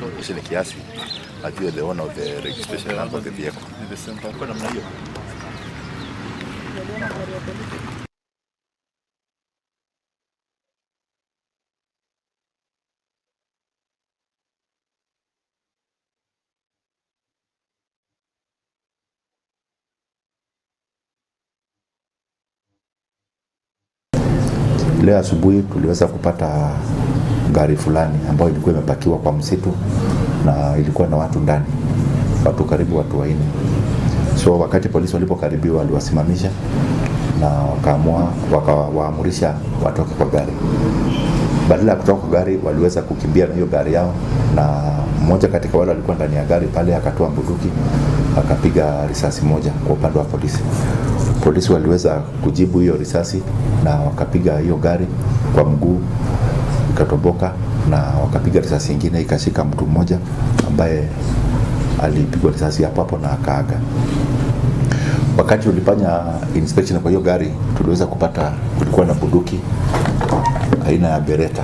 Ni kiasi ajue the owner of the registration number of the vehicle. Kwa namna hiyo. Leo asubuhi tuliweza kupata gari fulani ambayo ilikuwa imepakiwa kwa msitu na ilikuwa na watu ndani, watu karibu watu wanne. So wakati polisi walipokaribiwa waliwasimamisha na wakaamua wakawaamurisha watoke kwa gari. Badala ya kutoka kwa gari waliweza kukimbia na hiyo gari yao, na mmoja katika wale walikuwa ndani ya gari pale akatoa bunduki akapiga risasi moja kwa upande wa polisi. Polisi waliweza kujibu hiyo risasi na wakapiga hiyo gari kwa mguu ikatoboka, na wakapiga risasi ingine ikashika mtu mmoja ambaye alipigwa risasi hapo hapo na akaaga. Wakati tulifanya inspection kwa hiyo gari, tuliweza kupata kulikuwa na bunduki aina ya Beretta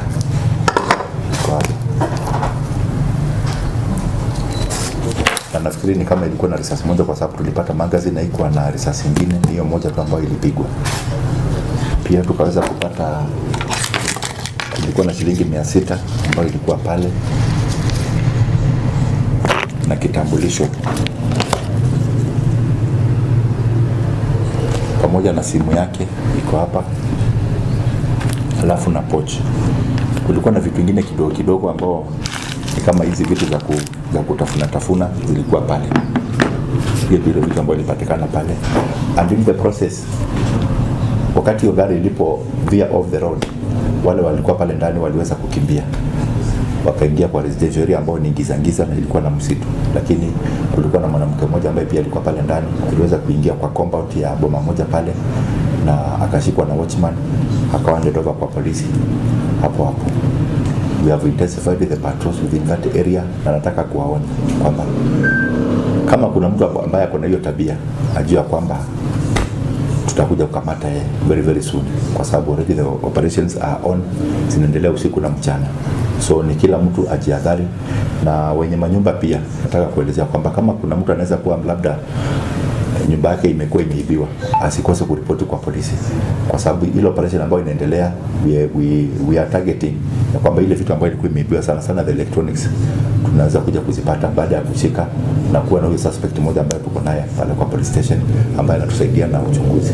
kwa na nafikiri ni kama ilikuwa na risasi moja, kwa sababu tulipata magazine na ikuwa na risasi ingine, ni hiyo moja tu ambayo ilipigwa. Pia tukaweza kupata kulikuwa na shilingi 600 ambayo ilikuwa pale na kitambulisho pamoja na simu yake iko hapa, alafu na pochi. Kulikuwa na vitu vingine kidogo kidogo ambao ni kama hizi vitu za kutafuna tafuna zilikuwa pale. Hiyo ndio vitu ambavyo vilipatikana pale, and in the process, wakati hiyo gari ilipo veer off the road, wale walikuwa pale ndani waliweza kukimbia wakaingia kwa residential area ambayo ni giza giza na ilikuwa na msitu, lakini kulikuwa na mwanamke mmoja ambaye pia alikuwa pale ndani, aliweza kuingia kwa compound ya boma moja pale na akashikwa na watchman, akawa handed over kwa polisi hapo hapo. We have intensified the patrols within that area, na nataka kuwaonya kwamba kama kuna mtu ambaye ako na hiyo tabia ajua kwamba tutakuja kukamata yeye very very soon, kwa sababu already the operations are on, zinaendelea usiku na mchana. So ni kila mtu ajihadhari, na wenye manyumba pia nataka kuelezea kwamba kama kuna mtu anaweza kuwa labda nyumba yake imekuwa imeibiwa, asikose kuripoti kwa polisi, kwa sababu ile operation ambayo inaendelea we are targeting ya kwamba ile vitu ambayo ilikuwa imeibiwa sana sana the electronics tunaweza kuja kuzipata baada ya kushika na kuwa na huyo suspect mmoja ambaye tuko naye pale kwa police station ambaye anatusaidia na uchunguzi.